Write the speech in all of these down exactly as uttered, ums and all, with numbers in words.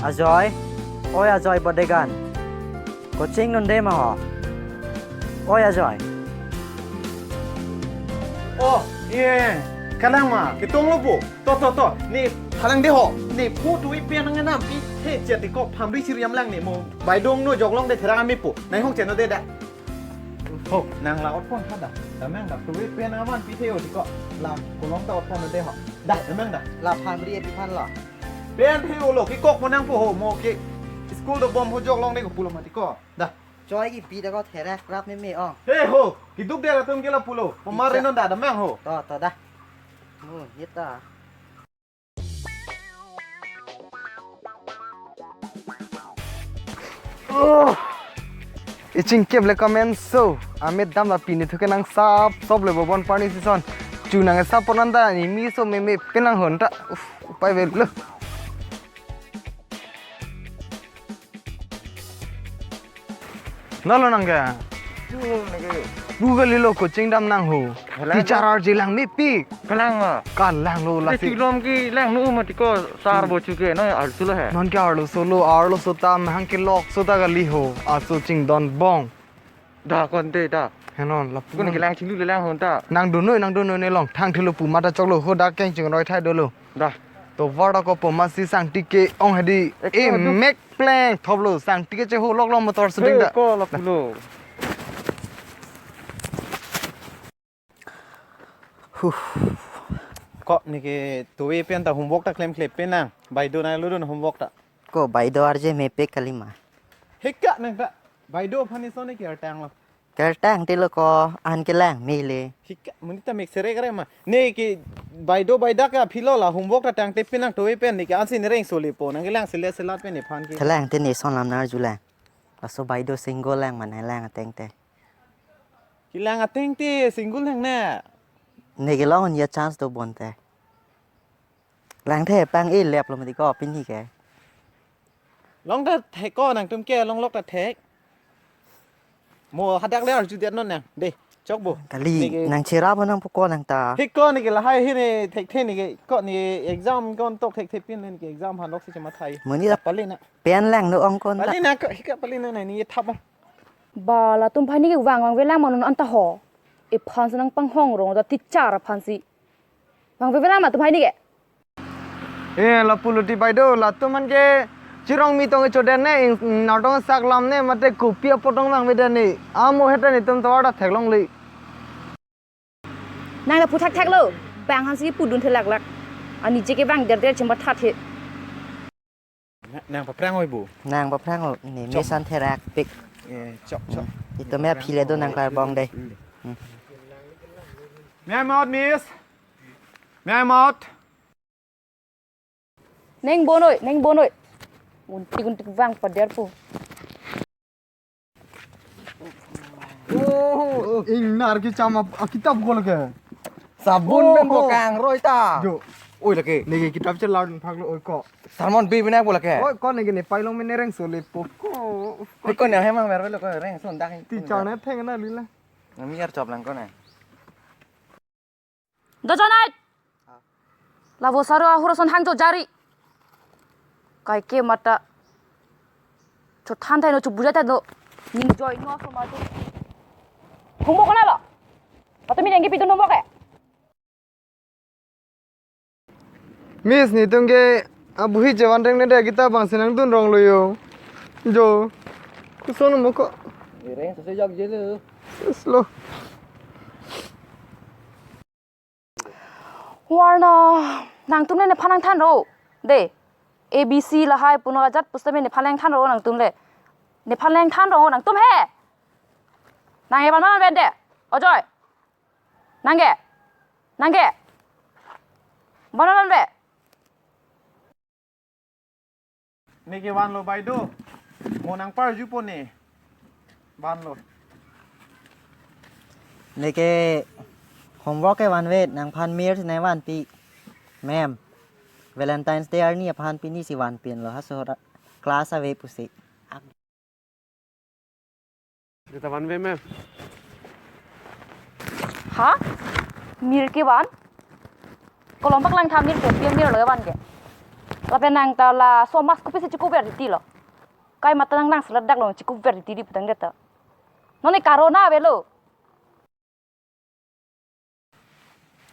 Ajoy, oi Ajoy Bodegan. Coaching nunde ma ho? Oi Ajoy. Oh, ye, kalang ma, ketong lo po. To, to, to, ne phalang de ho. Ne phu tu ipi nang nampi the chet ko phamri siriam lang ne mo. Bai dong no jok longde therang ami po. Nai hong chen no de da. Ho, nang la otpon tha da. Damnang da, tu ipi nang vanpi the o ko. La kolong ta otpon de ho. Da, damnang da. La phamri ipi phan la. Pen the o lo, kekok mo nang po ho, mo ke school dobom ho jok longde ko pulo mati ko. Da. Choi kipi ta ko therak rap meme ong. He ho, keduk de latum ke la pulo. Pamar Icha. Renon da damnang ho. To, to da. Mo, yeta. Oh. Ichingkep le comment so. Amit dam la pini thuke nang sap sop le bobon parni season. Chu nang sap ponan da ni mi so meme penang hon ta. Uf, upai vel lo. Nalo nang ke? Lu kali lo coaching damnang ho. Kalang. Teacher arje lang mepi. Kalang ma. Kalang lo la si. Te chulom ke lang nu mati ko sar bo chu ke no arlo solo he. Non ke arlo solo, arlo so ta mahang ke lok so ta kali ho. Aso chingdon bong. Da konte da. Henon la pu. Kun ke lang chinglu le lang hon ta. Nang dunoi, nang dunoi ne long. Thang thilo pu mata choklo ho da keng chingroi thai dolo. Da. To vara ko po masi sangti ke ong hedi. Ek e to du. Mek pleng thoplo sangti ke cheho lok lo motor shooting he da. Ko la pulo. Huh. Ko ne ke tu e pen ta homework ta klemkle pen nang. Bai do na lo do na homework ta. Ko bai do arje mepe kalima. Heka nang ta. Bai do phani so ne ke artang lo. Kertang te lo ko an kelang mele. Hika, monit ta mek sere kare ma. Ne ke bai do bai dak ka philo la homework ta tangte pinang to e pen ne ke ansi ne reng soli po. Nang kelang sele selat pen ne phan ke. Kelang te ne son lam nar julang. Laso bai do single lang mana lang ateng te. Kelang ateng te single lang na. Ne kelong ya chance do bon te. Lang the pang e lep lo mati ko pini ke. Long ta thek ko nangtum ke long lok ta thek. Mo hadak le arju det non nang. De, chok bo. Kali ne ke nang chera bo nang poko nang ta. Thek ko ne ke lahai he ne thekthe ne ke ko ne exam kon tok thekthe pin ne ke exam han lok si chama thai. Moni ta pali na. Pen lang no ong kon ta. Pali na ko hika pali na ne thap. Ba latum phani ke vang vangve lang ma non anta ho. Ephan si nang panghong rong da teacher aphan si. Vangve lang ma tum phani ke. Eh, la pulo ti bai do, latum an ke chirong mi tong choden ne, ing, nar tong sak lam ne, mate kopi apot tong vangve den ne. Amo heta netum tovar ta theklongle. Nang la pu thakthak lo, bang han si pudun the laklak. Ani je ke bang der der chimba that he. Na-, nang paprang oi bu. Nang paprang oi, ne chok. Mesan therak pik. Eh, chok, chok. Hmm. Ito me aphi le do nang klar bong de. Hmm. May I out, miss? May I out? Neng bonoi, neng bonoi. Untik untik vang pader pu. Oh, ingnar ke chama a kitab ko lake. Sabun pen bo kang roi ta. Jo. Oi lake. Neke kitab chelar phak lo oi ko. Sermon bi bina bo lake. Oi ko neke ne pailong mene reng sole po ko. Oi ko ne hemang mer lo ko reng son dak. Ti chana theng na lila. Ngami yar chop lang ko na. Dojonai. Lavo saro ahur son hang jo jari. Kai ke mata. Chothan thai no chubuja thai no. Ning joi no so matu. Humbo kona lo. Matu mi dengki pitu nombo ke. Miss netum ke abuhi chevan reng ne de kita bang senang dun rong lo yo. Jo. Kuson mo ko. Reng sese jak je le. Slow. Warna nangtum le nephan nangthan ro. De. A B C lahai puno ajat pusitame nephan nangthan ro nangtum le. Nephan nangthan ro nangtum he. Nang evan man ven de. Ojoi. Nang ke. Nang ke. Van man ven. Neke vanlo bai do. Mo nang parju po ne. Vanlo. Neke homework ke vanve nangphan mir ne vanpi. Ma'am. Valentine's Day arni aphan pini si vanpinlo. Haso ra-, class ave pusi. Kita vanve ma'am. Ha? Mir ke van? Kolom paklang tha mir ke, pia mir lo van ke. Lapen nang ta laso mask kopisi chikuver titi lo. Kai mata nang nang selat dak lo chikuver titi di putang det ta. Non ne corona avelo.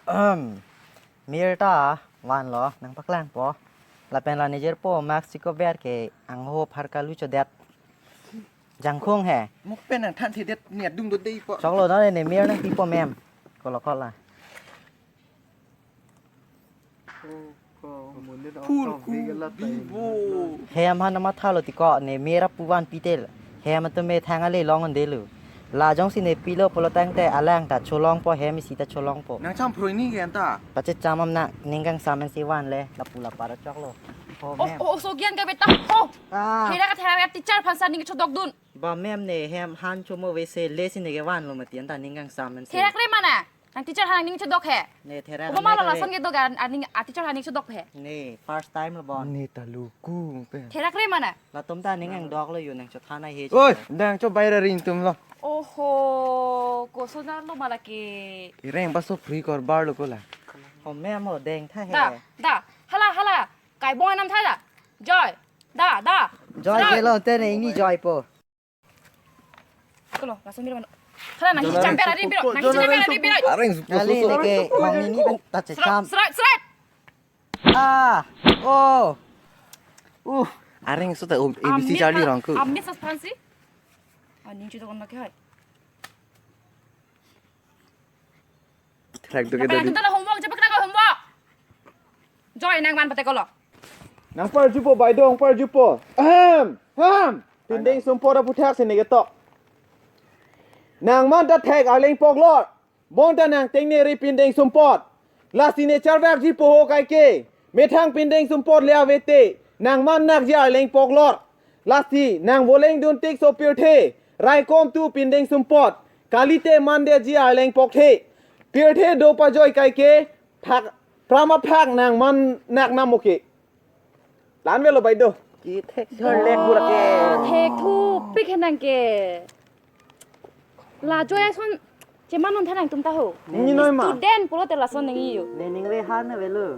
Ahem. Mir ta vanlo nangpaklangpo. Lapen la nejirpo mask chikuver ke angho phar kalu chodet. Jangkhung he. Mok pen nangthan thedet ni adung do deipo. Choklo non ne mir nangpipo mem. Kolo kola. Phul ku bibo. Hem han mathalo tiko ne mir apu vanpi tel. Hem atum me thang ale long un delu. La jongsi ne pilo pulo tangte alang ta cholongpo hem isi ta cholongpo. Nang cham phroi ni gen ta. Pache cham am na ning kangsam si vanle lapu lapar choklo. Ho Oh, mem. Oh, so gian ka beta. Oh. Ah. Thera ka thera ka teacher aphansi ning chodok dun. Ba mem ne hem han chomo vese le si ne ke vanlo mati anta ning kangsam si. Therak re mana? Nang teacher aphan ning chodok he. Ne therak Obo me malo kare. Lason ke dok an, aning a teacher aphan ning chodok he. Ne first time lo bon. Ne ta luku pe. Therak re mana? Latum ta ning angdok lo yu nang chothan he. Oi, dang cho baira ring tum lo. Oho, koson lo mala ke. Ireng baso free kor bar lo kola. Ho mem mo deng tha he. Da, da, hala, hala. Kai bong anam tha da. Joy, da, da. Joy Joy. Ke lo te ne ini joy po. Kolo, langsung bilang. Hala nang Jola si champion ring ari biro, supo, nang si Jola champion ring ari biro. Areng supo Kali supo. Lagi kong ini pen ta Serat, checham. Serat, serat. Ah, oh. Uh, areng so ta A B C Amit Charlie na, rongku. Amit sas pansi. Ah, ning chuto kon lagi hai. Thek tu ke Japan dadi. Itu adalah homework, cepat kena homework. Joy nang man pate kolo. Nang parjupo, baidong parjupo. Ahem, ham. Pindeng sumpot aputhak sini ketok. Nang man ta thek arleng poklor. Bonta nang tengne ri pindeng sumpot. Lasi ne charvak ji poho kaike. Methang pindeng sumpot le avete. Nang man nak ji arleng poklor. Lasi nang voleng dun tik so pirthe. Raikom tu pindeng sumpot. Kalite man de ji arleng pokthe. Pirthe do pajoi kaike. Phak, prama phak nang man nak namoke. Lan velo bai do. Ki thek thor lek bura ke. Thek thu pik henang ke. La joy ason cheman non thanang tum ta ho. Ni noi ma. Student pulo te lason nang iyo. Ne ning ve har na velo.